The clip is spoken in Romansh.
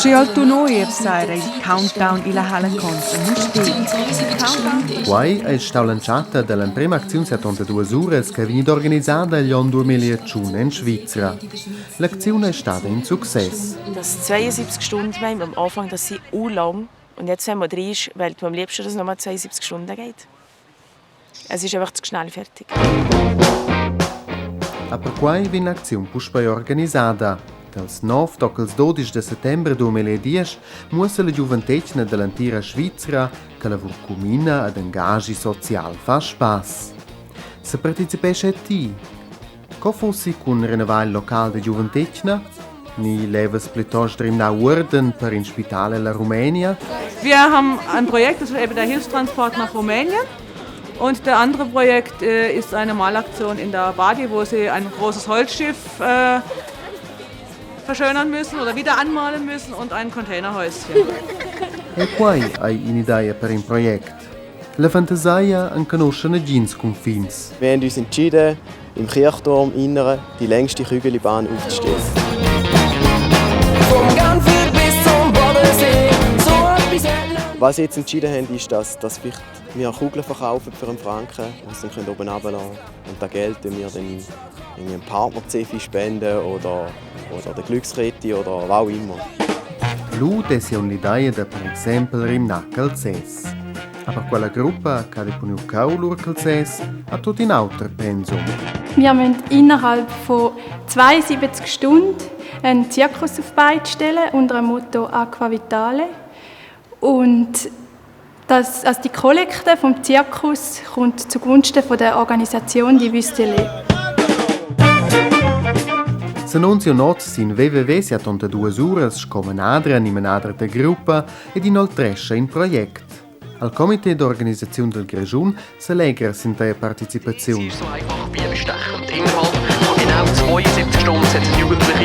Sche al tuno ier saira il countdown illa halla Cons a Mustér. Quai è stau l'entschatta dall'emprema acziun 72 uras che è vegnida organisada igl onn 2001 en Svizra. L'acziun è stada in success. Das 72 Stunden am Anfang, das sind u lang. Und jetzt, wenn man drin ist, wählt man am liebsten, dass es nochmal 72 Stunden geht. Es ist einfach zu schnell fertig. A perquai vegn l'acziun puspei organisada. Dals 9 toc als 12 de settembre 2010 muossa la giuventetgna dall'entira Svizra che lavur cumina ed engagi social fa spass. Se participescha ti? Co fussi cun renovar il local da giuventetgna? Ni levas plitost rimnar uorden per in spital ella Rumenia? Wir haben ein Projekt, das ist eben der Hilfstransport nach Rumänien. Und der andere Projekt äh, ist eine Malaktion in der Badi, wo sie ein großes Holzschiff äh, verschönern müssen oder wieder anmalen müssen und ein Containerhäuschen. E quai ei in'idea per in project. La fantasia enconuscha nagins cunfins. Wir haben uns entschieden, im Kirchturm Inneren die längste Kügelbahn aufzustellen. Vom Ganfer bis zum Bodensee, so etwas Was sie jetzt entschieden haben, ist, dass, dass vielleicht wir Kugeln verkaufen für einen Franken, die sie dann oben runterlassen können. Und das Geld tun wir dann irgendwie einem Partner-Cefi spenden oder, oder der Glückskette oder was auch immer. Lu dessi aunc l'idea da per exempel rimnar calzers. Aber quella gruppa che ha deponiu cau lur calzers ha tut in auter pensum. Wir müssen innerhalb von 72 Stunden einen Zirkus auf die Beine stellen unter dem Motto Aqua Vitale. Und das, also die Kollekte vom Zirkus kommt zugunsten von der Organisation Die Wüste lebt. S'annunzia not sin www.72 uras sco manadra ni manadra da gruppa ed inoltrescha in project. Al comité d'organisaziun dal Grischun selegra sin tia participaziun. So einfach Bienenstechen. Und innerhalb von genau 72 Stunden hat Jugendliche